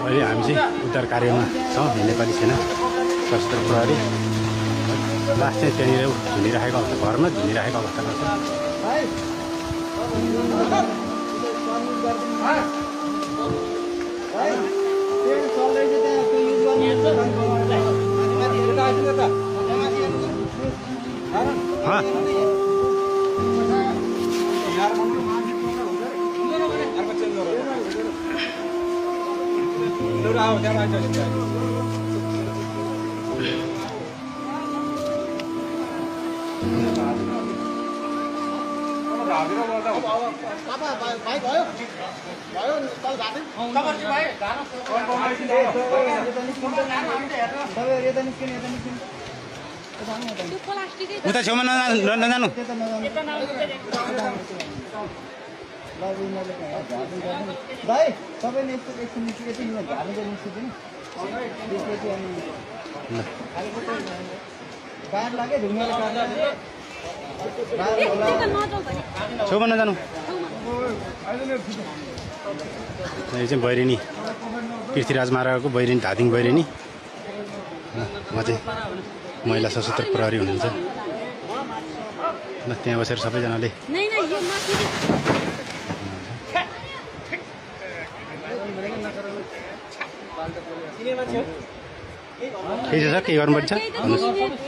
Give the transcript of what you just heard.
अहिले हामी चाहिँ उद्धार कार्यमा छौँ नेपाली सेना सशस्त्र प्रहरी लास्ट चाहिँ त्यहाँनिर झुलिराखेको अवस्था घरमा झुलिराखेको अवस्थामा छ। उता छेउमा नजानु। भाइ तपाईँले यस्तो एकछिन निस्केको थियो झार्नु निस्किँदैन कार लाग्यो ढुङ्गाले छेउमा नजानु। यो चाहिँ बैरिनी पृथ्वीराज महाराजको बैरिनी धादिङ बैरिनी। उहाँ चाहिँ महिला सशस्त्र प्रहरी हुनुहुन्छ। ल त्यहाँ बसेर सबैजनाले के छ के गर्नुपर्छ भन्नुहोस्।